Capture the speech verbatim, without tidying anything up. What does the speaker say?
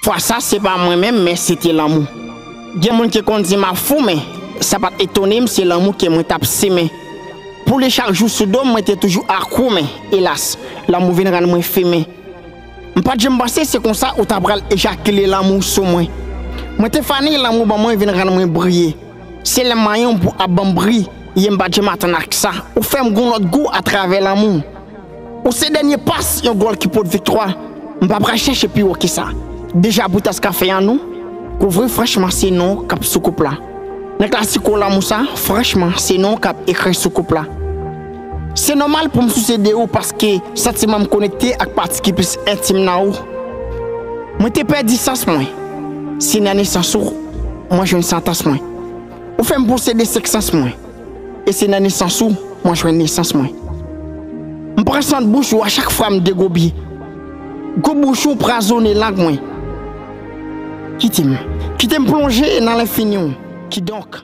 Fwa sa, se pa mwen menm, men se te lanmou. Gen moun ki konn di m ap fou, men sa pa t etone m, se lanmou ke mwen t ap simen. Pou li chak jou sou do m, mwen te toujou akwo, men elas, lanmou vin rann mwen fimen. M pa t janm panse se konsa ou ta pral ejakile lanmou sou mwen. Mwen te fane lanmou ban mwen vin rann mwen briye. Se lè m manyen w pou ap ban m bri, ye m pa t janm atann ak sa. Ou fè m gon lòt gou atravè lanmou. Ou se dènye pas yon gòl ki pot viktwa. M pa pral chèche pi wo ke sa. Deja Boutas Café an nou, kouvri franchman se non w k ap sou koup la. Nan klasiko lanmou sa, franchman se non w k ap ekri sou koup la. Se nòmal pou m souse de ou paske santiman m konekte ak pati ki plis entim nan ou. Mwen te pèdi sans mwen. Se nan nesans ou, mwen jwenn santans mwen. Ou fè m posede senk sans mwen. E se nan nesans ou, mwen jwenn nesans mwen. M pran sant bouch ou a chak fwa m degobi. Gou bouch ou prazone lang mwen. Kite m. Kite m plonje nan lenfini w. Kidonk,